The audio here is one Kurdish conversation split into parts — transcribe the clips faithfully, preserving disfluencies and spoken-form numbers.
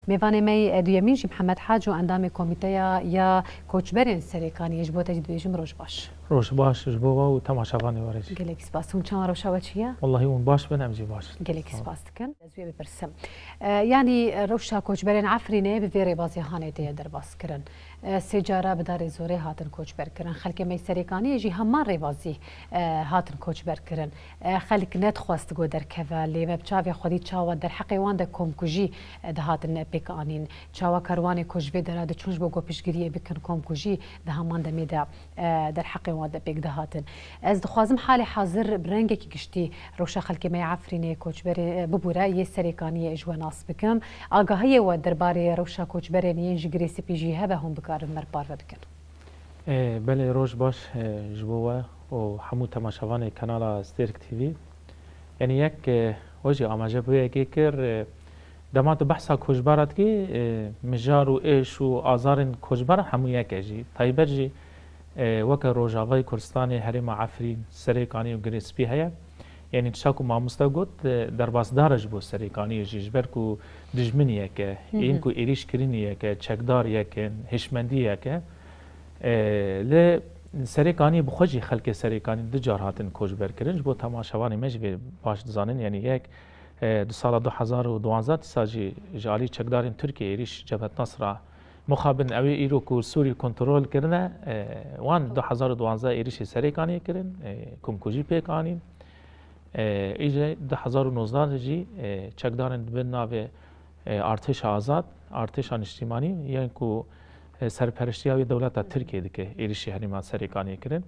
Mêvanê me yê duyemîn jî Mihemed Hac û endamê Komîteya ya Koçberên Serêkaniyê, ji bo te jî dibêjim roj baş. Roj baş ji bo we û temaşevanê we re jî. Gelek spas. Hûn çawa, rewşa we çi ye? Wellahî hûn baş bin, em jî baş. Gelek spas dikin. Ez wê bipirsim. E, yanî, e, rewşa koçberên Efrînê bi vê rêbazê hanê tê derbas kirin. E, sê cara bi darê zorê hatin koçber kirin. Xelkê me yê Serêkaniyê jî heman rêbazî, e, hatin koçber kirin. E, xelk nedixwest ku derkeve, lê me bi çavê xwe dît çawa derheqê wan de komkujî, e, dihatin pêk anîn. Çawa karwanê ku ji vê dera diçûn ji bo ku piştgiriyê bikin komkujî di heman demê de, e, derheqê wan de pêk dihatin. Ez dixwazim halê hazir bi rengekî giştî rewşa xelkê me yê Efrînê koçberê, e, bibûre yê Serêkaniyê ji we nas bikim. Agahiyê we derbarê rewşa koçberên yên ji Girê Spî jî hebe hûn bikarin me re parve bikin. E, belê, roj baş, e, ji bo we û hemû temaşevanê kanala Stêrk T V. Yanî yek, e, we jî amaje bi yekê kir, e, dema tu behsa koçbera dikî, e, mijar û êş û azarên koçbera hemû yek e jî. Taybet jî, e, weke Rojavayê Kurdistanê, herêma Efrîn, Serêkanî û Girê Spî heye. Yanî tişta ku mamoste got, e, derbasdar e ji bo Serêkaniyê jî, ji ber ku dijmin yek e, Hı hı. ên ku êrîş kirinî yek e, çekdar yek in, hişmendî yek e. E, lê Serêkaniyê bi xwe jî xelkê Serêkanî du car hatin koçber kirin. Ji bo temaşevanê me jî vê baş dizanin, yanî yek, e, di sala du hezar û duwanzdeh dîsa jî ji alî çekdarên Tirkiyê êrîş Cebhet Nasra mixabin, ew ê îro ku Sûrî kontrol kirine, e, wan du hezar û duwanzdeh êrîşê Serêkaniyê kirin, e, komkujî pêk anîn. E, îje du hezar û nozdeh de jî, e, çekdarên di bin navê, e, Artêşa Azad, Artêşa Niştîmanî, yên ku, e, serperiştiya wê dewleta Tirkiyê dike, êrîşî herêma Serêkaniyê kirin.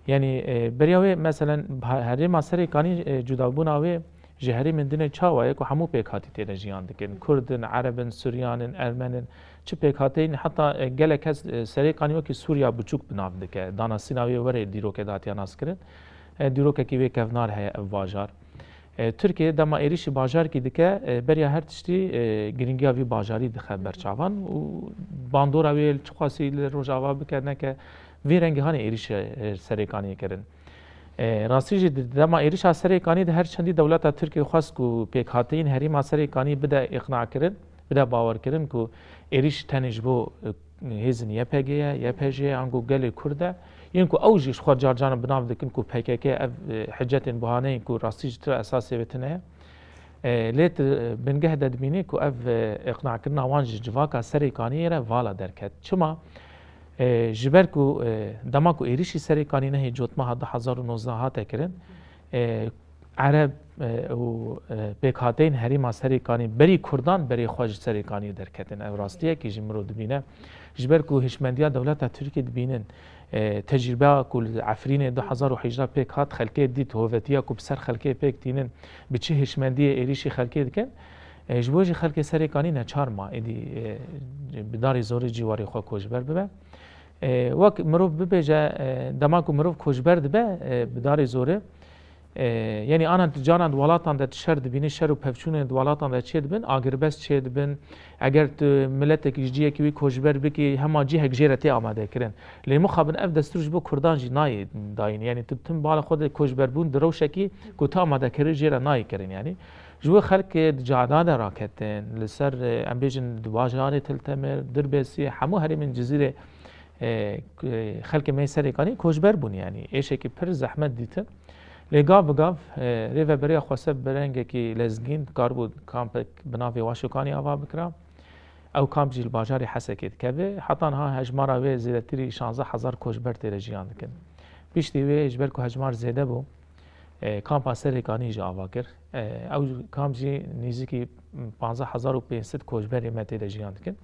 Yanî, e, beriya wê, meselen, ha-, herêma Serêkanî, e, cudabûna wê ji herêmên din e çawa ye ku hemû pêkhatî tê de jiyan dikin. Kurd in, Ereb in, Suryan in, Ermen in, çi pêkhateyî ne, heta, e, gelek kes, e, Serêkanî wekî Sûriya biçûk bi nav dike. Danasîna wê were dîrokê de hatiye naskirin. E, dîrokekî wê kevnar heye ev bajar. E, Tirkiye dema êrîşî bajarekî dike, e, beriya her tiştî, e, girîngiya vî bajarî dixe ber çavan û bandora wê li çiqasî li Rojava bike neke, vî rengî hanê êrîşê, e, Serêkaniyê kirin. E, rastî jî di dema êrîşa Serêkanî de her çendî dewleta Tirkiye xwest ku pêkhateyîn herêma Serêkanî bide îqnakirin, bide bawerkirin ku êrîş tenê ji bo, e, hêzin Y P G ye, Y P J ye, ango gelê Kurd e. Yên ku ew jî ji xwe car caran bi nav dikin ku P K K ev, e, hicetên buhaneyên ku rastî ji tira esasê ve tune ye. E, lê tu, e, bingeh de dibînî ku ev, e, îqnakirina wan ji civaka Serêkaniyê re vala derket. Çima? E, ji ber ku, e, dema ku êrîşî Serêkanî nehê Cotmeha du hezar û nozdeh hate kirin, e, Ereb, e, û, e, pêkhateyên herêma Serêkanî berî Kurdan berê xwe ji Serêkaniyê derketin. Ev rastiyekî jî mirov dibîne. Ji ber ku hişmendiya dewleta Tirkiyê dibînin, e, tecrîbeya ku li Efrînê du hezar û hejdeh pêk hat, xelkê dît, hovetiya ku bi ser xelkê pêk tînin, bi çi hişmendiyê êrîşî xelkê dikin, e, ji bo jî xelkê Serêkanî neçar ma êdî, e, bi darê zorê cîwarê xwe koçber bibe. E, wek mirov bibêje, e, dema ku mirov koçber dibe, e, bi darê zorê, e, yanî anan tu caran di welatan de tu şer dibînî, şer û pevçûnên di welatan de çêdibin, agirbest çêdibin. Eger tu miletekî ji cihekî wî koçber bikî, hema cihek jê re tê amadekirin. Lê mixabin ev destûr ji bo Kurdan jî nayê dayîn. Yanî tu tim bala xwe de koçberbûn di rewşekî ku tu amadekirî jê re nayê kirin. Yanî ji bo xelkê di cadan de raketin, li ser, e, em bêjin di bajarê Til Temir, Dirbêsî, hemû herêmên Cizîrê, e, k-, xelkê me yê Serêkanî koçber bûn, yanî êşekî pir zehmet dîtin. Lê gav bi gav, e, rêveberiya xwese bi rengekî lezgîn dikaribû kampek bi navê Waşokanî ava bikira. Ew kamp jî li bajarê Hesekê dikeve. Heta niha hejmara wê zêdetirî şazdeh hezar koçber tê de jiyan dikin. Piştî wê, ji ber ku hejmar zêde bû, e, kampa Serêkanî jî ava kir. E, ew kamp jî nêzîkî panzdeh hezar û pênc sed koçberê me tê de jiyan dikin.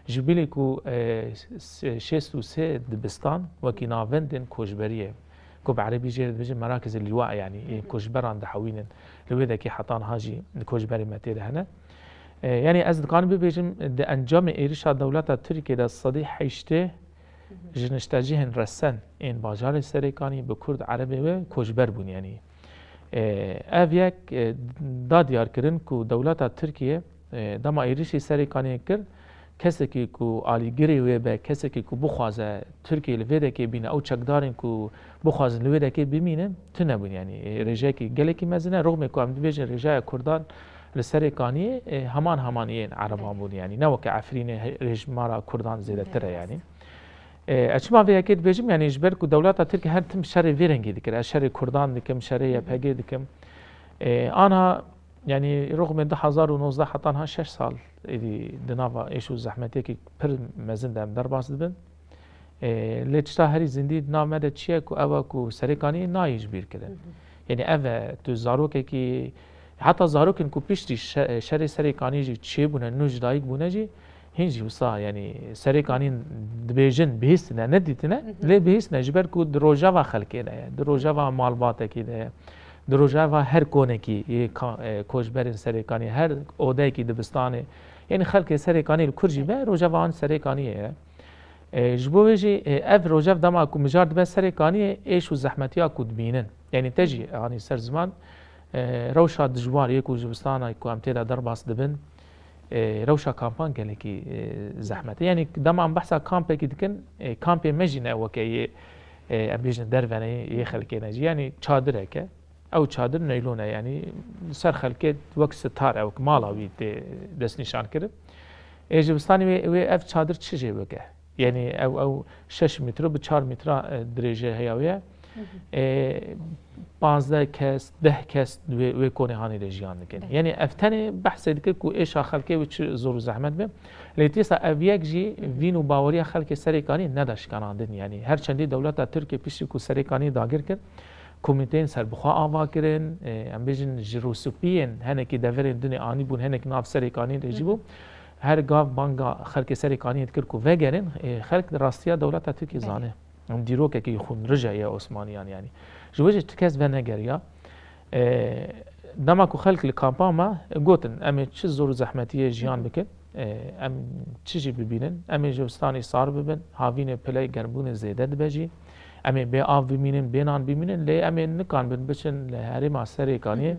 Ji bilî ku, e, s-, şêst û sê dibistan wekî navendên koçberiyê, ku bi erebî jê re dibêjin merakizê lîwa, yanî, ê koçberan dihewînin, li wê dekê heta niha jî koçberê me tê de hene. E, yanî ez dikarim bibêjim, di encamê êrişa dewleta Tirkiyê de sedî heştê ji niştecihên resen ên bajarê Serêkanî bi Kurd, Erebê wê koçber bûn, yanî. E, ev yek, e, da diyarkirin ku dewleta Tirkiye, e, dema êrişî Serêkaniyê kir, kesekî ku alîgirê wê be, kesekî ku bixwaze Tirkiye li vê dekê bîne, ew çekdarên ku bixwazin li wê dekê bimînin, tune bûn. Yanî, e, rêjeyekî gelekî mezin e. Rixmê ku em dibêjin rêjeya Kurdan, Li Serê Kaniyê, e, heman heman yên Ereban bûn, yanî ne weke Efrînê he-, hêjmara Kurdan zêdetir e, yanî. E, ez çima vê yekê dibêjim, yanî ji ber ku dewleta Tirk her tim şerê vê rengî dikir. Ez şerê Kurdan dikim, şerê Y P G dikim. E, anha, yanî rixmê du hezar û nozdeh heta niha şeş sal êdî di nava êş û zehmetiyekî pir mezin de em derbas dibin. E, lê tişta herî zindî di nav me de çi ye ku ew e ku Serê Kaniyê nayê ji bîr kirin. Yanî ev e, tu zarokekî, heta zarokên ku piştî şe-, şerê Serê Kaniyê jî çêbûne, nû ji dayik bûne jî, hîn jî wisa, yanî Serê Kaniyên dibêjin, bihîstine, nedîtine, lê bihîstine ji ber ku di rojeva xelkê de ye, di rojeva malbatekî de ye, di rojeva her konekî yê ka-, e, koçberên Serê Kaniyê, her odeyekî dibistanê, yanî xelkê Serê Kaniyê li kur jî be, rojeva wan Serê Kaniyê ye. E, ji bo vê jî, e, ev rojev dema ku mijar dibe Serê Kaniyê, êş û zehmetiya ku dibînin. Yanî te jî anî ser ziman, e, rewşa dijwar yê ku zivistana ku em tê de derbas dibin, e, rewşa kampan gelekî, e, zehmet e. Yanî dema em behsa kampekî dikin, e, kampê me jî ne weke yê, e, em bêjin derve ne yê, yê xelkê ne jî. Yanî çadirek e. Ew çadir neylon e, yanî li ser xelkê wek sitar e, wek mala wî tê destnîşan kirin. Ê ji bistanî wê, wê ev çadir çi jê bike? Yanî ew, ew şeş mîtro bi çar mîtra, e, dirêje heya wê ye. Ê, panzdeh kes, deh kes wê, wê konê hanê de jiyan dikin. Yanî ev tenê behsê dike ku êşa xelkê wê çi zor û zehmet be. Lê dîsa ev yek jî vîn û baweriya xelkê Serê Kaniyê neda şikanandin. Yanî her çendî dewleta Tirkiyê piştî ku Serê Kaniyê dagir kir, komîteyên serbixwe ava kirin, e, em bêjin ji rûspiyên henekî deverên din ê anîbûn, hinek nav Serê Kaniyê de jî bû. Her gav banga xelkê Serê Kaniyê dikir ku vegerin, e, xelk di rastiya dewleta Tirkiyê zane. Em dîrokekî xûnrije ye Osmaniyan yanî. Ji wê jî ti kes venegeriya. E, dema ku xelk li kampa me, gotin, em ê çi zor û zehmetiyê jiyan bikin. E, em çi jî bibînin, em ê ji zivistanî sar bibin, havînê piley germbûnê zêde dibe jî. Em ê bê av bimînin, bê nan bimînin, lê em ê nikanibin biçin li herêma Serê Kaniyê,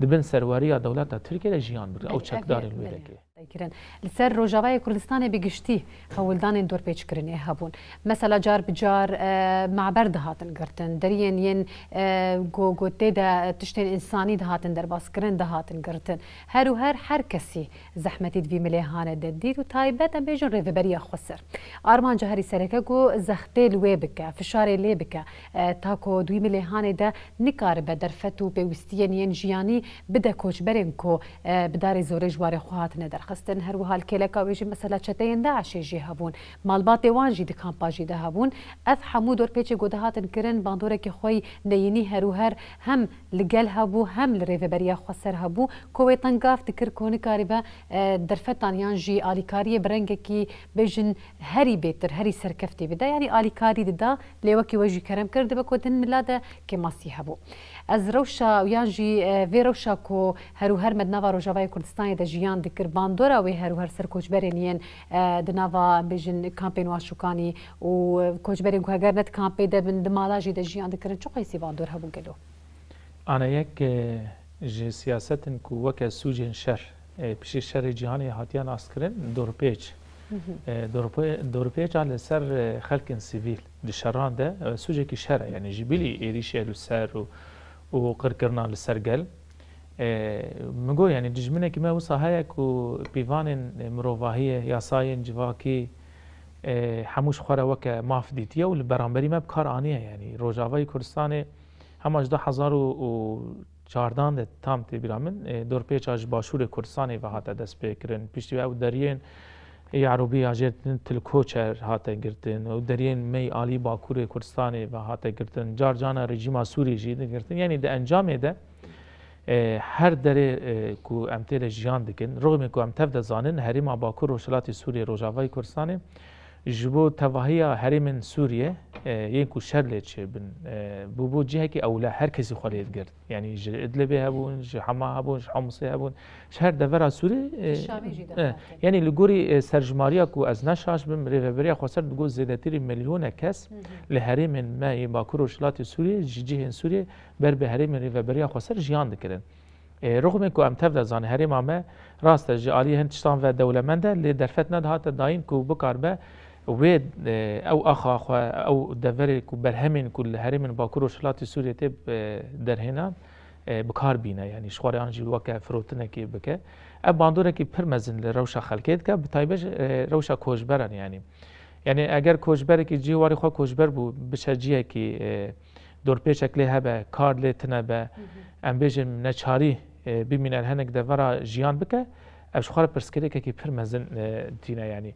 di bin serweriya dewleta Tirkiyê de jiyan bikin. Ew çekdarên wê yekê. Kirin. Li ser Rojavayê Kurdistanê bi giştî hewldanên dorpêçkirinê hebûn. Mesela car bi car, e, maber dihatin girtin, deriyên yên, e, ku, ku tê de tiştên însanî dihatin derbaskirin, dihatin girtin. Her û her, her kesî zehmetî di vî milê hanê de dît û taybet em bêjin rêveberiya xweser. Armanca herî sereke ku zextê li wê bike, fişarê lê bike, e, ta ku di wî milê hanê de nikaribe derfet û pêwîstiyên yên jiyanî bide koçberên ku, e, bi darê zorê ji warê xwe hatine derxistin. Her wiha li kêleka wê jî mesela çeteyên DAIŞê jî hebûn. Malbatê wan jî di kampa jî de hebûn. Ev hemû dorpêçê ku dihatin kirin, bandorekî xwe yî neyînî her û her hem li gel hebû, hem li rêveberiya xweser hebû, ku wê tengav dikir ku nikaribe, e, derfetan yan jî alîkariyê bi rengekî bêjin herî bêtir, herî serkeftî bide. Yanî alîkarî dida, lê wekî we jî kerem kir, dibe ku din mila de kêmasî hebû. Ez rewşa, yan jî, e, vê rewşa ku her û her me di nava Rojavayê Kurdistanê de jiyan dikir, bandora wê her û her ser koçberên yên, e, di nava, em bêjin, kampên wan şûkanî û, e, koçberên ku heger ne di kampê de bin, di mala jî de jiyan dikirin, çi qeysî bandor hebû gelo? Ana yek, e, ji siyasetin ku weke sûcên şer, e, piştî şerê cîhanê hatiye naskirin, dorpêç. E, dorpê-, dorpêça li ser, e, xelkên sivîl di şeran de, e, sûcekî şer e, yanî ji bilî êrîşê li ser û, û qirkirina li ser gel. E, min got, yanî dijminekî me wisa heye ku pîvanên, e, mirovahiyê, yasayên civakî, e, hemû ji xwe re weke maf dîtiye û li beramberî me bi kar aniye. Yanî Rojavayê Kurdistanê hema ji du hezar û çardan de tam tê bîra min, e, dorpêça ji Başûrê Kurdistanê ve hate destpêkirin. Piştî wê ew deriyên Yarûbî ya jêr din Til Koçer hate girtin. Ew deriyên me yî alî Bakurê Kurdistanê ve hate girtin. Car carna rejîma Sûrî jî digirtin. Yanî di encamê de, e, her derê, e, ku em tê de jiyan dikin, rixmê ku em tev de zanin, herêma Bakur Rojhilatê Sûriyê, Rojavayê Kurdistanê, ji bo tevahiya herêmên Sûriyê, e, yên ku şer lê çêbin, e, bûbû cihekî ewle, her kesî xwe lê digirt. Yanî ji Idlibê hebûn, ji Hema hebûn, ji Homsê hebûn, ji her devera Sûrî, e, Şamê jî e, dehate. Yanî li gorî, e, serjimariya ku ez ne şaş bim, Rêveberiya Xweser digot zêdetirî milyonek kes li herêmên me yê Bakur Rojhilatê Sûriyê, ji cihên Sûriyê ber bi herêmên Rêveberiya Xweser jiyan dikirin. E, rixmê ku em tev de zanin, herêma me rast e, ji aliyê hin tiştan ve dewlemend e, lê derfet nedihate dayîn ku bikaribe wê, e, ew axa xwe, ew deverê ku berhemên ku li herêmên Bakur Rojhilatê Sûriyê tê, e, derhênan, e, bi kar bîne, yanî ji xwe re an jî weke firotinekê bike. Ev bandorekî pir mezin li rewşa xelkê dike, bi taybet, e, rewşa koçberan yanî. Yanî eger koçberekî cihê warê xwe koçber bû, biçe cihekî, e, dorpêçek lê hebe, kar lê tune be, Hı hı. em bêjin neçarî, e, bimîne li hinek devera jiyan bike, ev ji xwe re pirsgirêkekî pir mezin, e, tîne yanî.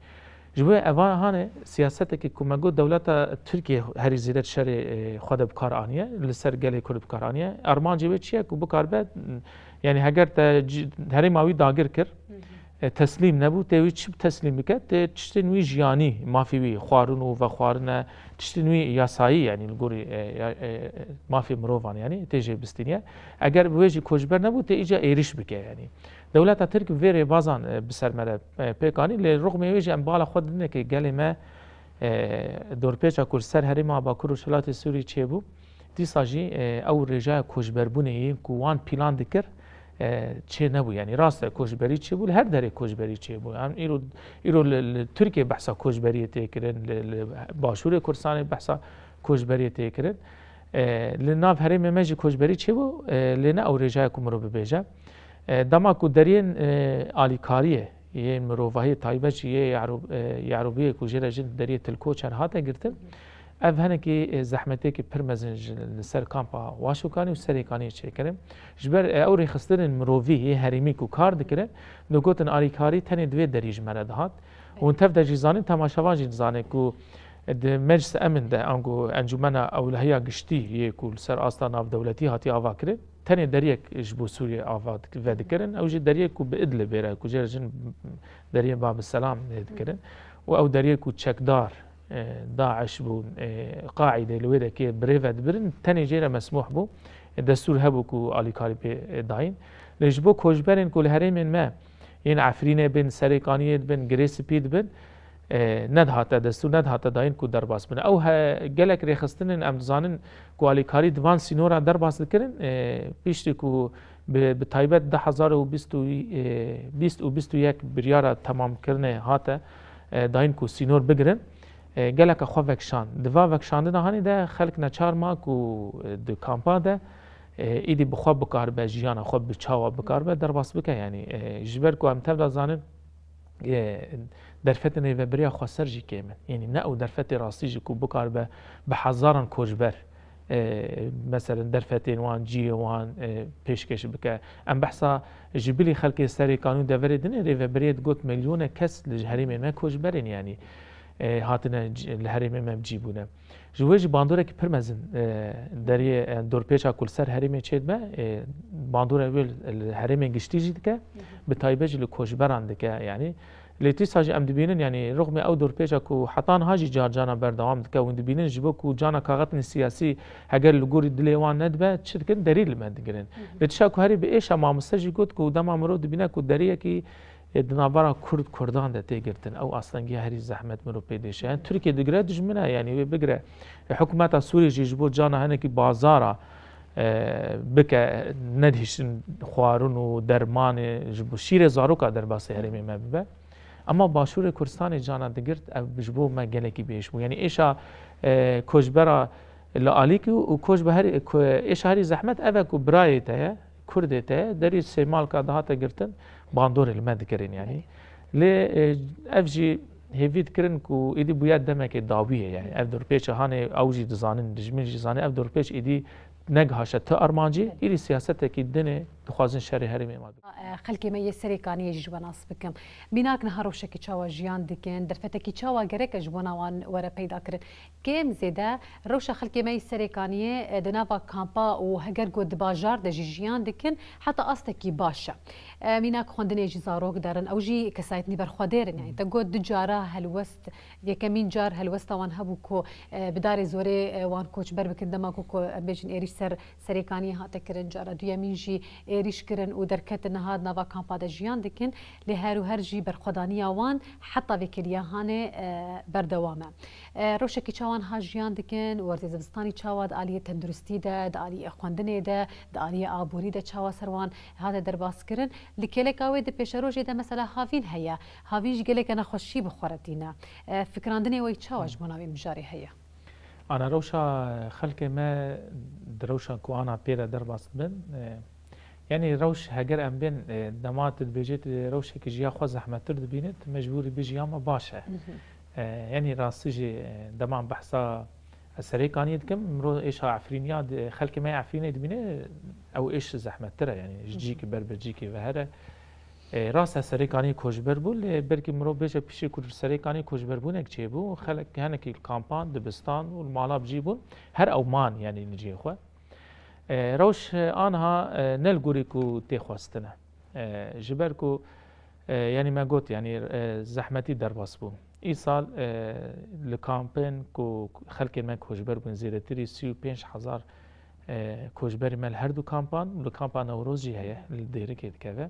Ji bo evan hane siyasetekî ku me got dewleta Tirkiye herî zêde şerê, e, xwe de bi kar aniye, li ser gelê Kurd bi kar aniye. Armancê wê çi ye ku bikaribe, yanî heger te ci-, herêma wî dagir kir, Hı hı. e, teslîm nebû, tê wî çi teslîm bike? Tê tiştên wî jiyanî, mafê wî, xwarin û vexwarine, tiştên wî yasayî, yanî li gorî, e, ya-, e, mafê mirovan, yanî tê jê bistîniye. Eger bi wê jî koçber nebû, tê îca êrîş bike, yanî. Dewleta Tirk vê rêbazan, e, bi ser me re, e, pêk anî, lê rixmê wê jî em bala xwe didinê ke gelê me, e, dorpêça ku li ser herêma Bakur û Rojhilatê Sûrî çêbû, dîsa jî, e, ew rêjaya koçberbûnê yên ku wan pîlan dikir, e, çê nebû. Yanî rast e, koçberî çêbû, li her derê koçberî çêbû. Em îro, îro li, li Tirkiye behsa koçberiyê tê kirin, li, li Başûrê Kurdistanê behsa koçberiyê tê kirin. E, li nav herêmê me jî koçberî çêbû, e, lê ne ew rêjaya ku mirov bibêje. E, dema ku deriyên, e, alîkariyê yên mirovahiyê taybet jî yê Yarû-, e, Yarûbiyê ku jê re jin deriyê Tilkoçer hate girtin, ev hinekî, e, zehmetêkî pir mezin ji, li ser kampa Waşûkanî û Serêkaniyê çêkirin. Ji ber, e, ew rêxistinên mirovî yê herêmî ku kar dikirin, digotin alîkarî tenê di vê derî ji me re dihat. Hûn tev de jî zanîn, temaşevan jî dizane ku di Meclisa Emin de, ango Encûmena Ewlehiya Giştî yê ku li ser asta navdewletî hatiye avakirin, tenê deriyek ji bo Sûriyê ava dik-, vedikirin. Ew jî deriyek ku bi Idlibê re, ku jê re jin deriyê Bab el Selam lê dikirin. Û ew deriyek ku çekdar, e, DAIŞ bûn, e, Qaîde li wê dekê bi rê ve dibirin, tenê jê re mesmûh bû. E, destûr hebû ku alîkarî pê, e, dayîn. Lê ji bo koçberên ku li herêmên me yên Efrînê bin, Serêkaniyê dibin, Girê Spî dibin, e, nedihate destûr, nedihate dayîn ku derbas bin. Ew he-, gelek rêxistinên em dizanin ku alîkarî di van sînora derbas dikirin, e, piştî ku bi, bi taybet du hezar û bîst û, e, bîst û bîst û yek biryara temamkirinê hate, e, dayîn ku sînor bigirin, e, geleka xwe vekişand. Di va vekişandina hanê de xelk neçar ma ku, e, di kampa de, e, êdî bi xwe bikaribe jiyana xwe bi çawa bikaribe derbas bike. Yanî, e, ji ber ku em tev de zanin, e, derfetên rêvebiriya xweser jî kêm in. Yanî ne ew derfetê rastî jî ku bikaribe bi hezaran koçber, e, meselen derfetên wan, cihê wan, e, pêşkêş bike. Em behsa ji bilî xelkê Serêkanî û deverê din ê, rêvebiriyê digot milyonek kes li herêmê me koçber in, yanî, e, hatine c-, li herêmê me bi cî bûne. Ji wê jî bandorekî pir mezin, e, deriyê, e, dorpêça ku li ser herêmê çêdibe, e, bandora wê li, li herêmên giştî jî dike, Hı hı. bi taybet jî li koçberan dike, yanî. Lê dîsa jî em dibînin, yanî rixmê ew dorpêça ku heta niha jî car carna berdewam dike, hûn dibînin ji bo ku cana kaxetên siyasî heger li gorî dilê wan nedibe, çi dikin, derî li me digirin. Hı hı. Lê tişta ku herî bi êşa mamoste jî got ku dema mirov dibîne ku deriyekî, e, di navbera Kurd, Kurdan de tê girtin, ew astengiya herî zehmet mirov pê dêşe. Yanî Tirkiye digire dijmin e, yanî wê bigire. E, hikûmeta Sûriyê jî ji bo cana hinekî bazara, e, bike, nedihiştin xwarin û dermanê ji bo şîrê zaroka derbasî herêmê me bibe. Ema Başûrê Kurdistanê cana digirt, ev ji bo me gelekî bêş bû. Yanî êşa, e, koçbera li alîkî û koçbe herî, ko-, êşa herî zehmet ev e ku birayê te ye, Kurdê te ye, derî sêmalka dihate girtin, bandorê li me dikirin yanî. Lê, e, ev jî hêvî dikirin ku êdî bûye demekê dawî ye, yanî ev dorpêça hanê ew jî dizanin, dijmin jî zane, ev dorpêç êdî negihaşe ti armancî, êdî siyasetekî din ê, dixwazin şerê herêmê me bikin. E, xelkê me yê Serêkaniyê jî ji we nas bikim. Mînak niha rewşekî çawa jiyan dikin, derfetekî çawa gerek e ji bona wan were peyda kirin? Kêm zêde rewşa xelkê me yê Serêkaniyê, e, di nava kampa û heger ku di bajar de jî jiyan dikin, heta astekî baş e. E, mînak xwendinê jî zarok derin, ew jî kesayetnî berxwedêr in. Yanî te got du cara helwest, yekemîn car helwesta wan hebû ku, e, bi darê zorê, e, wan koçber bikin, dema ku, ku em bêjin êrîş ser Serêkaniyê hate kirin, cara duyemîn jî êrîş kirin û derketin niha di nava kampa de jiyan dikin. Lê her û her jî berxwedaniya wan heta vê kêliya hanê, e, berdewam e. E, rewşekî çawan ha jiyan dikin, werzê zivistanî çawa di aliyê tenduristî de, di aliyê xwendinê de, di aliyê aborî de çawa ser wan hate derbaskirin. Li kêleka wê di pêşerojê de mesela havîn heye. Havîn jî geleke nexweşî bi xwe re tîne. E, fikrandinê we çawa ji bona wê mijarê heye? Ana rewşa xelkê me di rewşa ku ana pê re derbas dibin, e, yanî rewş heger em bên, e, dema tu dibêjê tu rewşekî ji ya xwe zehmettir dibînî, tu mecbûrî bijî ya me baş e. E, yanî rastî jî, e, dema em behsa Serêkaniyê dikim, miro êşa Efrîniya di, xelkê me yê Efrînê dibîne, ew êş zehmettir e, yanî ji cîkî ber bi cîkî ve here. E, rast e, Serêkanî koçber bû, lê belkî mirov bêje piştî ku li Serêkanî koçberbûnek çêbû, xelk hinekî li kampan, dibistan û li mala bi cî bûn. Her ew man, yanî li cihê xwe. E, rewş, e, aniha, e, ne li gorî ku tê xwestin e. E, ji ber ku, e, yanî me got, yanî, e, zehmetî derbas bû. Îsal, e, li kampên ku xelkên me koçber bûn, zêdetirî sî û pênc hezar, e, koçberî me li her du kampan û li kampa Newroz jî heye, li Dêrikê dikeve.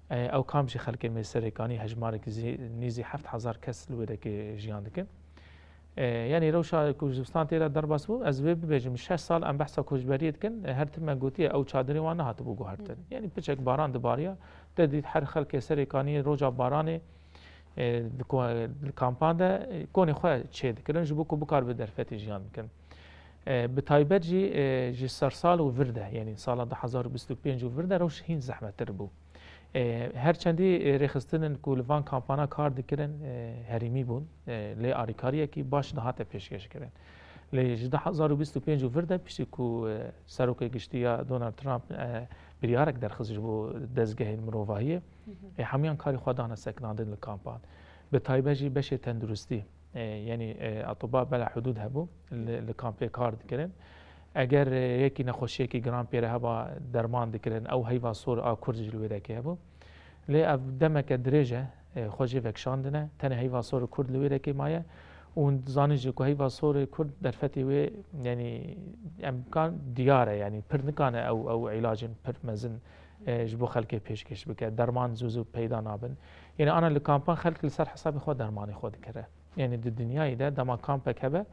E, ew kamp jî xelkên me Serêkanî hejmarek zî-, nîzî heft hezar kes li wê dekê jiyan dikin. E, yanî rewşa ku ji zivistan tê de derbas bû, ez vê bibêjim, şeş sal em behsa koçberiyê dikin, e, her tim me gotiye ew çadirê wan nehatibû guhertin. Hı hı. Yanî piçek baran dibariya, te dît her xelkê Serêkaniyê roja baranê, e, di ko-, li kampan de, e, konê xwe çê dikirin, ji bo ku bikaribe derfetê jiyan bikin. E, bi taybet jî, e, ji sersal û vir de, yanî sala du hezar û bîst û pênc û vir de rewş hîn zehmettir bû. E, her çendî, e, rêxistinên ku li van kampana kar dikirin, e, herêmî bûn, e, lê alîkariyekî baş dihate pêşkêşkirin. Lê ji du hezar û bîst û pênc û vir de piştî ku, e, Serokê Giştî ya Donald Trump, e, biryarek derxist ji bo dezgehên mirovahiyê, Hı hı. e, hemiyan karê xwe dane sekinandin li kampan. Bi taybet jî beşê tenduristî, e, yanî, e, etiba bela hudûd hebû, li, li kampê kar dikirin. Eger, e, yekî nexweşiyekî giran pê re heba, derman dikirin, ew heyva sor a Kurd jî li wê dekê hebû. Lê ev demeke dirêj e, e, xwe jê vekişandine, tenê heyva sor Kurd li wê dekê maye û hûn dizanin jî ku heyva sorê Kurd derfetê wê, yanî, emkan diyar e, yanî pir nikane ew, ew îlacên pir mezin, e, ji bo xelkê pêşkêş bike, derman zû zû peyda nabin. Yanî ana li kampan xelk li ser hesabê xwe dermanê xwe dikire. Yanî di dinyayê de dema kampek hebe,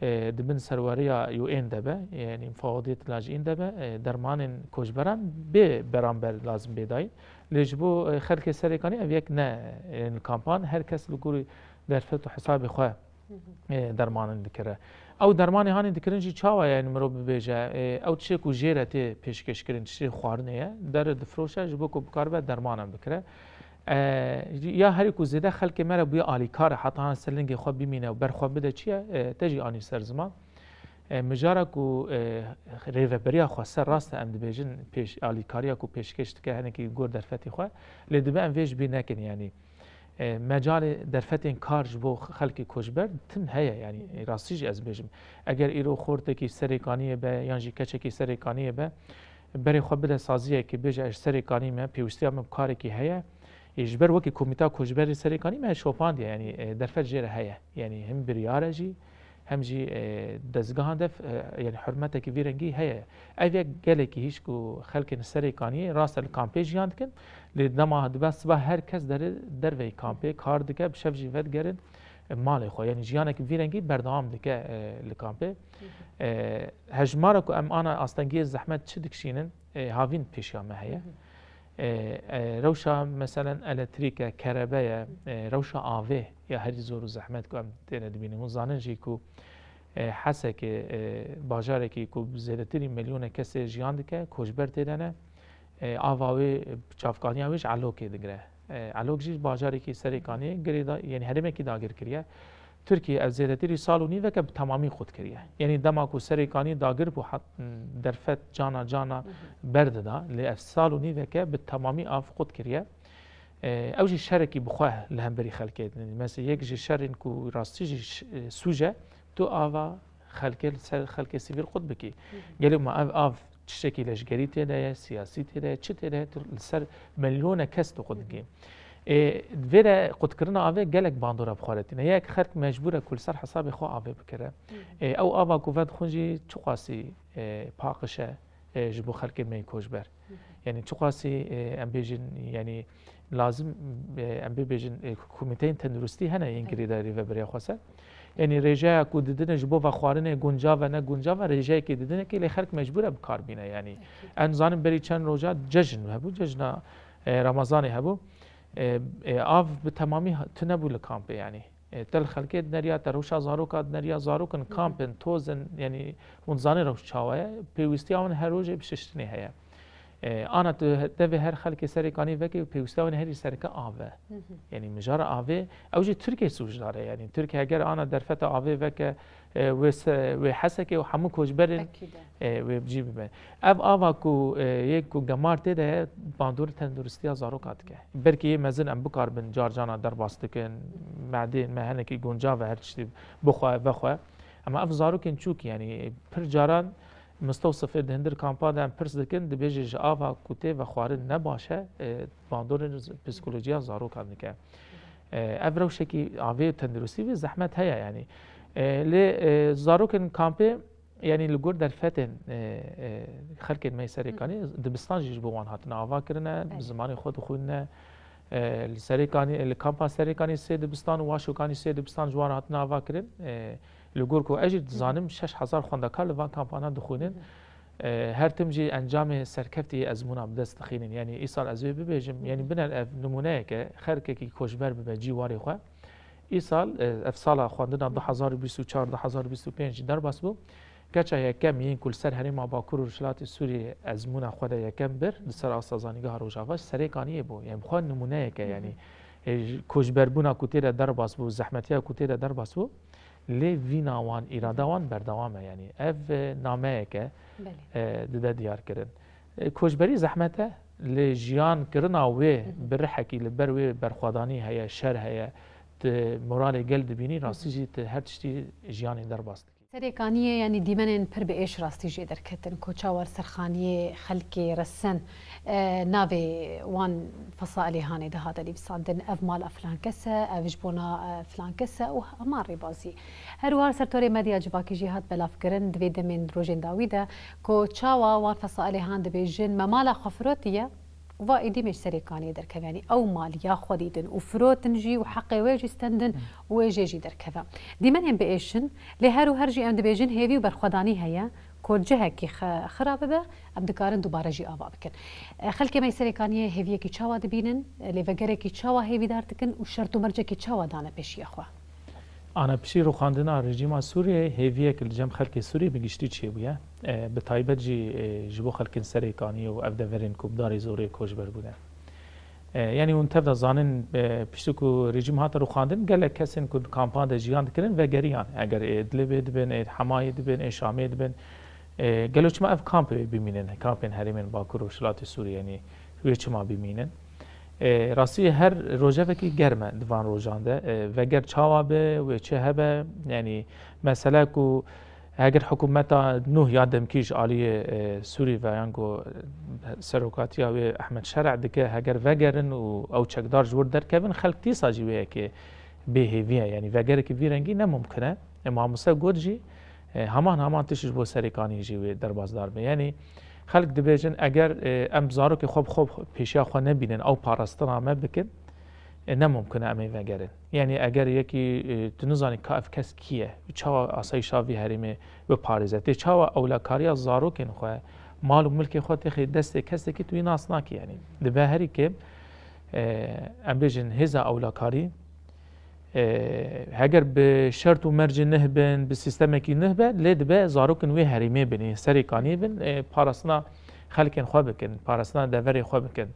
e, di bin serweriya U N de be, yanî mufawediyet lajîn de be, e, dermanên koçberan bê beramber lazim bê dayîn. Lê ji bo, e, xelkê Serêkanî ev yek ne, e, li kampan her kes li gorî derfet û hesabê xwe, Hı hı. e, dermanin dikire. Ew dermanê hanê dikirin jî çawa ye, yanî mirov bibêje, e, ew tiştê ku jê re tê pêşkêşkirin, tiştê xwarinê ye, dere difroşe ji bo ku bikaribe dermanan bikire. E, ya herî ku zêde xelkê me re bûye alîkar e, heta han ser lingê xwe bimîne û ber xwe bide çi ye, e, te jî anî ser ziman. E, mijara ku, e, rêveberiya xweser rast e, em dibêjin pêş-, alîkariya ku pêşkêş dike hinekî gor derfetê xwe, lê dibe em vê ji bîr nekin, yanî, e, mecalê derfetên kar ji bo xelkê koçber tim heye, yanî, e, rastî jî ez bêjim. Eger îro xortekî Serêkaniyê be yan jî keçekî Serêkaniyê be, berê xwe bide saziyekê, bêje ez ji Serêkanî me, pêwîstiya min bi karekî heye. Ê, ji ber wekî Komîta Koçberê Serêkanî me şopandiye, yanî, e, derfet jê re heye. Yanî hem biryar e jî, hem jî, e, dezgehan de, e, yanî hurmetekî vî rengî heye. Ev yek gelekî hîç ku xelkên Serêkaniyê rast e li kampê jiyan dikin, lê dema dibe siba her kes derê derveyî kampê kar dike, bi şev jî vedigerin, e, malê xwe. Yanî jiyanek vî rengî berdewam dike, e, li kampê. Hı hı. E, hejmara ku em ana astengiyê zehmet çi dikişînin, e, havîn pêşiya me heye. Hı hı. E, e, rewşa meselen elektrîk e, kerebe ye, e, rewşa avê ya herî zor û zehmet ku em têne dibînin. Hûn zanin jî ku, e, Hesekê, e, bajarekî ku zêdetirî milyonek kesê jiyan dike, koçber tê de ne, e, ava wê, çavkaniya wê ji Elokê digire. E, Elok jî bajarekî Serêkaniyê girêda-, yanî herêmekî dagir kiriye. Tirkiye ev zêdetirî sal û nîveke bi temamî qut kiriye. Yanî dema ku Serêkanî dagir bû, hat, derfet cana cana Hı hı. berdida, lê ev sal û nîveke bi temamî av qut kiriye. E, ew jî şerekî bi xwe li hemberî xelkê dinê. Mesela yek ji şerên ku rastî jî ş-, e, sûc e, tu ava xelkê li ser xelkê sivîl qut bikî. Hı hı. Gelê ma ev av tiştekî leşgerî tê de ye, siyasî tê de ye, çi tê de ye, tu li ser milyone kes tu qut dikî. Ê, vê re qutkirina avê gelek bandora bi xwe re tîne. Yek xelk mecbûr e ku li ser hesabê xwe avê bikire. Ê, ew ava ku vedixwin jî çiqasî, ê, paqij e, ê, ji bo xelkê me yê koçber. Yanî çiqasî, ê, em bêjin, yanî lazim, ê, em bibêjin, ê, komîteyên tenduristî hene yên girêdayî rêveberiya xweser. Yanî rêjeya ku didine ji bo vexwarinê guncav e, ne guncav e, rêjeyekê didine ki lê xelk mecbûr e bi kar bîne. Yanî em zanin berî çend roja cejn hebû, cejna, e, Ramazanê hebû. E, e, av bi temamî ha-, tune bû li kampê, yanî. E, te li xelkê dineriya, te rewşa zaroka dineriya, zarok in, kamp in, toz in, yanî hûn dizanî rewş çawa ye, pêwîstiya wan her rojê bi şiştinê heye. E, ana tu he-, devê her xelkê Serêkanî veke û pêwîstiya wan herî sereke av e. Yanî mijara avê, ew jî Tirkiye sûcdar e. Yanî Tirkiye heger ana derfeta avê veke, e, wê se-, wê Hesekê û hemû koçberên, Ekîd e. e, wê bi cî bibe. Ev ava ku, e, yê ku gemar tê de ye, bandorê tenduristiya zaroka dike. Belkî yê mezin em bikaribin car carna derbas dikin, medên me hinekî guncav e her tiştî bixwe, vexwe. Ema ev zarokên çûk, yanî pir caran mistewsifê di hindir kampa de em pirs dikin, dibêje ji ava ku tê vexwarin ne baş e, e, bandorên z-, psîkolojiya zarokan dike. E, ev rewşekî avê tenduristî ve zehmet heye yanî. E, lê, e, zarokên kampê, yanî li gor derfetên, e, e, xelkên me yê Serêkanî, dibistan jî ji bo wan hatine ava kirine, bi zimanê xwe dixwînine. E, li Serêkanî, li kampa Serêkanî sê dibistan û Waşokanî sê dibistan ji wan hatine ava kirin. E, li gor ku ez jî dizanim şeş hezar xwendekar li van kampana dixwînin. E, her tim jî encamê serkeftî yê ezmûna bi dest dixînin. Yanî îsal ez vê bibêjim, yanî biner ev nimûneyek e, xelkekî koçber bibe cî warê xwe. Îsal, e, ev sala xwendina du hezar û bîst û çar, du hezar û bîst û pênc jî derbas bû. Keça yekem yên ku li ser herêma Bakur û Rojhilatê Sûriyê ezmûna xwe de yekem bir, li ser asta Zanîngeha Rojava ji Serêkaniyê bû. Yanî bi xwe nimûneyek e, yanî, e, ji koçberbûna ku tê de derbas bû, zehmetiya ku tê de derbas bû, lê vîna wan, îrada wan berdewam e. Yanî ev, e, nameyek e, Belê. e, dide diyar kirin. E, koçberî zehmet e, lê jiyan kirina wê bi rihekî li ber wê berxwedanî heye, şer heye, tu moralê gel dibînî, rastî jî tu her tiştî jiyanê derbas dikî. Serêkaniyê, yanî dîmenên pir bi êş rastî jê derketin, ku çawa li ser xaniyê xelkê resen, e, navê wan Fesa Elîhanê dihate nivîsandin, ev mala filan kes e, ev ji bona, e, filan kes e û hema rêbazî. Her wiha li ser torê medya civakî jî hat belavkirin di vê demên rojên dawî de, ku çawa wan Fesa Elîhan dibêjin, me mala xwe firotiye, û va êdî me ji Serêkaniyê derkeve. Yanî ew mal ya xwe dîtin û firotin jî û heqê wê jî stendin û wê jê jî derkeve. Dîmenên bi êş in, lê her û her jî em dibêjin hêvî û berxwedanî heye, ku cihekî xe-, xira bibe, em dikarin dubare jî ava bikin. E, xelkê me yê Serêkaniyê hêviyekî çawa dibînin, lêvegerekî çawa hêvîdar dikin û şert û mercekî çawa dane pêşiya xwe? Ana piştî rûxandina rejîma Sûriyeyê hêviyek li cem xelkê Sûriyê bi giştî çêbûye. E, bi taybet jî, e, ji bo xelkên Serêkaniyê û ev deverên ku bi darê zorê koçber bûne. E, yanî hûn tev de zanin, e, piştî ku rejîm hate rûxandin, gelek kesên ku di kampan de jiyan dikirin, vegeriyan. Eger ê Idlibê dibin, ê Hemayê dibin, ê Şamê dibin, e, gelo çima ev kampê bimînin, kampên herêmên Bakur û Rojhilatê Sûriyê, yanî wê çima bimînin? E, rastî her rojevekî germ e di van rojan de. E, veger çawa be, wê çi hebe? Yanî mesele ku heger hikûmeta nû ya demkî ji aliyê, e, Sûrî ve yan ku serokatiya wê Ehmed Şer'a dike, heger vegerin û ew çekdar ji wir derkevin, xelk dîsa jî wê yekê bêhêvî ye. Yanî vegerekî vî rengî ne mumkin e. E, mamoste got jî, e, heman heman tişt ji bo Serêkaniyê jî wê derbasdar be. Yanî xelk dibêjin, eger, e, em zarokê xwe bi xwe pêşiya xwe nebînin, ew parastina me bikin, e, ne mumkin e em ê vegerin. Yanî eger yekî, e, tu nizanî ka ev kes kî ye, çawa asayîşa vî herêmê biparêze, tê çawa ewlakariya zarokên xwe, mal û milkê xwe têxê destê kesekî tu wî nas nakî yanî. Dibe herî kêm, e, em bêjin hêza ewlakarî, e, heger bi şert û mercê nih bin, bi sîstemekî nih be, lê dibe zarokên wê herêmê bin, ê Serêkaniyê bin, e, parastina xelkên xwe bikin, parastina deverê xwe bikin.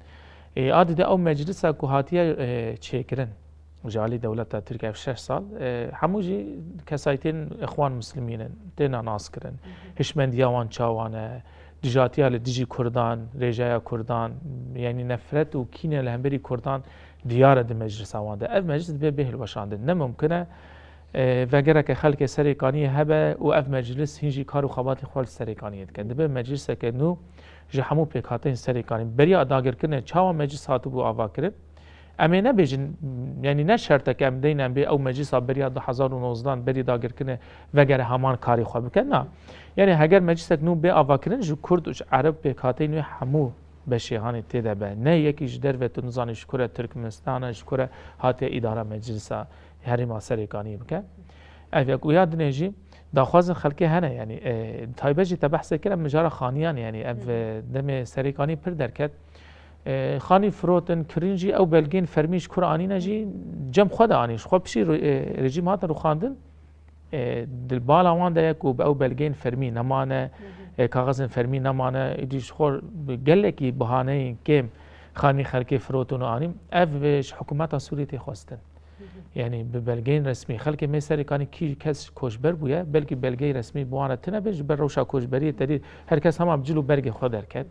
E, a dide ew meclisa ku hatiye, e, çêkirin ji alî dewleta Tirk ev şeş sal, e, hemû jî kesayetên Îxwan Muslimîn in, têne naskirin. Hişmendiya wan çawa ne, dijatiya li dijî Kurdan, rêjeya Kurdan, yanî nefret û kîne li hemberî Kurdan diyar e di meclisa wan de. Ev meclis dibe bê hilweşandin. Ne mumkin e, e, vegereke xelkê Serêkaniyê hebe û ev meclis hîn jî kar û xebatê xwe li Serêkaniyê dike. Dibe mecliseke nû ji hemû pêkhateyên Serêkaniyê. Beriya dagirkirinê çawa meclis hatibû avakirin? Em ê nebêjin, yanî ne şerteke em deyne em bê ew meclisa beriya du hezar û nozdeh berî dagirkirinê vegere heman karê xwe bike, na. Yanî heger meclisek nû bê avakirin, ji Kurd û ji Ereb pêkhateyên wê hemû beşê hanê tê de be. Ne yekî ji derve tu nizanî ji kure Tirkmenistan e, ji kure hatiye îdara meclisa herêma Serêkaniyê bike. Ev yek û ya dinê jî daxwazên xelkê hene, yanî, e, taybet jî te behsê kir, em mijara xaniyan, yanî ev, e, demê Serêkanî pir derket. E, xanî firotin, kirîn jî ew belgeyên fermî ji kur anîne jî cem xwe de anîn. Ji xwe pişî ro-, e, rejîm hatin rûxandin. E, di bala wan de ye ku bi ew belgeyên fermî nemane, e, kaxezên fermî nemane, îdî ji xwe bi gelekî bihaneyên kêm xanî xelkê firotin û anîn. Ev, e, ji hikûmeta Sûriyê tê xwestin. Yanî bi belgeyên resmî. Xelkê me Serêkanî kî kes koçber bûye, belkî belgeyê resmî bi wan re tune be, ji ber rewşa koçberiyê tedî her kes hema bi cil û bergê xwe derket.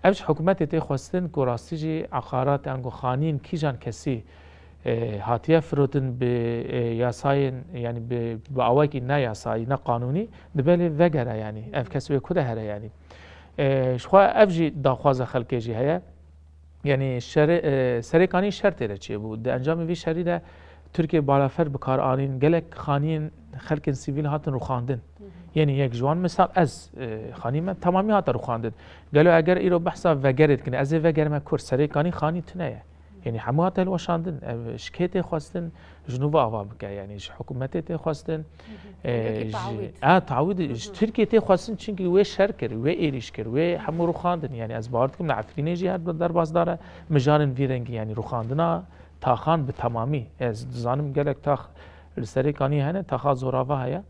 Ev ji hikûmetê tê xwestin ku rastî jî eqarat, ango xanîn kîjan kesî, e, hatiye firotin bi, e, yasayên, yanî bi, bi awakî ne yasayî, ne qanûnî, dibe lê vegere yanî. Ev kes wê ku de here yanî. E, ji xwe ev jî daxwaza xelkê jî heye. Yanî şerê, e, Serêkanî şer tê de çêbû. Di encamê vî şerî de Tirkiye balafir bi kar anîn, gelek xaniyên xelkên sivîl hatin rûxandin. Yanî yek ji wan misal ez, e, xanî me temamî hate rûxandin. Gelo eger îro behsa vegerê dikin, ez ê vegerime kur, Serêkanî xanî tune ye. Yanî hemû hate hilweşandin. Ev ji kê tê xwestin? Ji nû ve ava bike. Yanî ji hikûmetê tê xwestin. E, Wekî ji, taawîd. A, taawîd, ji Tirkiye tê xwestin, çimkî wê şer kir, wê êrîş kir, wê hemû rûxandin. Yanî ez bawer dikim li Efrînê jî her derbasdar e mijarên vî rengî, yanî rûxandina taxan bi temamî. Ez dizanim gelek tax li Serêkaniyê hene, taxa Zorava heye.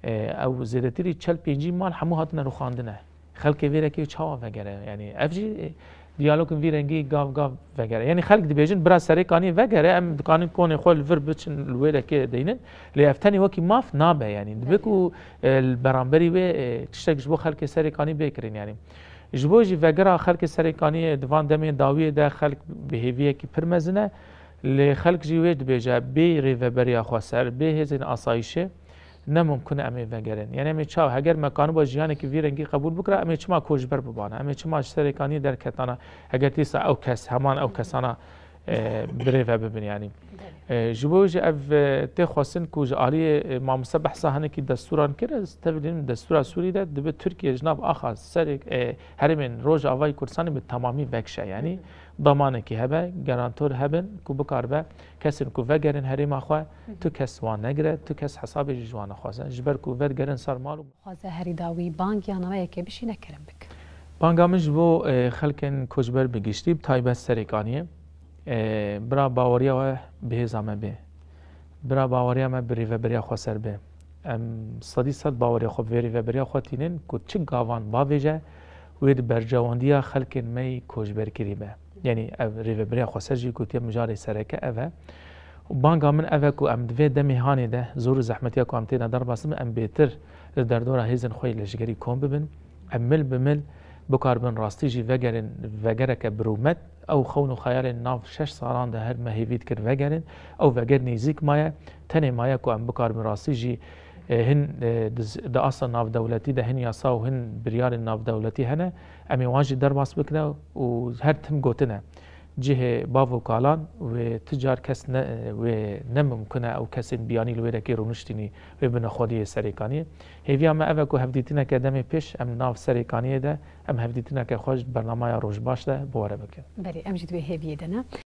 E, ew zêdetirî çel pêncî mal hemû hatine rûxandine. Xelkê vê rekê çawa vegere? Yanî ev jî, e, diyalogin vî rengî gav gav vegere. Yanî xelk dibêjin, bira Serêkaniyê vegere, em dikanin konê xwe li vir biçin, li wê rekê deynin. Lê ev tenê wekî maf nabe yanî. Dibe Belê. ku, e, li beramberî wê, e, tiştek ji bo xelkê Serêkanî bê kirin yanî. Ji bo jî vegera xelkê Serêkaniyê di van demên dawiyê de xelk bi hêviyekî pir mezin e. Lê xelk jî wê dibêje, bê rêveberiya xweser, bê hêzên asayîşê, ne mumkin e em ê vegerin. Yanî em ê çawa, heger me kaniba jiyanekî vî rengî qebûl bikira, em ê çima koçber bibana? Em ê çima ji Serêkaniyê derketana? Heger dîsa ew kes, heman ew kesana, e, birêve bibin yanî. E, ji bo jî ev, e, tê xwestin ku ji aliyê, e, mamoste behsa hinekî destûran kir, ez tevî dînim destûra Sûrî de dibe Tirkiye ji nav axa Serê, e, herêmên Rojavayê Kurdistanê bi temamî vekişe yanî. Damanekî hebe, garantor hebin ku bikaribe kesên ku vegerin herêma xwe, tu kes wan negire, tu kes hesabê jî ji wan nexwaze. Ji ber ku vegerin ser mal û Xwaze herî dawî bang ya nameyekê bişîne kerem bik. Banga min ji bo, e, xelkên koçber bi giştî, bi taybet Serêkaniyê. E, bira baweriya we bi hêza me bê. Bira baweriya me bi rêveberiya xweser bê. Em sedî sed baweriya xwe bi vê rêveberiya xwe tînin ku çi gavan bavêje, wê di bercewendiya xelkên me yî koçberkirî be. Yanî ev rêveberiya xweser jî gotiye mijarê sereke ev e. Û banga min ev e ku em di vê demê hanê de zor û zehmetiya ku em tê de derbas dibin, em bêtir li derdora hêzên xwe yê leşgerî kom bibin. Em mil bi mil bikaribin rastî jî vegerin vegereke bi rûmet. Ew xewn û xeyalên nav şeş salan de her me hêvî dikir vegerin. Ew veger nêzîk maye. Tenê maye ku em bikaribin rastî jî, e, hin, e, di z-, di asta navdewletî de hin yasa û hin biryarên navdewletî hene. Em ê wan jî derbas bikine û her tim gotine. Cihê bav û kalan wê ti car kes ne, wê ne mimkun e ew kesên biyanî li wê dekê rûniştînî wê bine xwediyê Serêkaniyê. Hêviya me ev e ku hevdîtineke demê pêş em nav Serêkaniyê de em hevdîtineke xwe ji bernamaya Rojbaş de bi we re bikin. Belê, em jî di wê hêviyê de ne.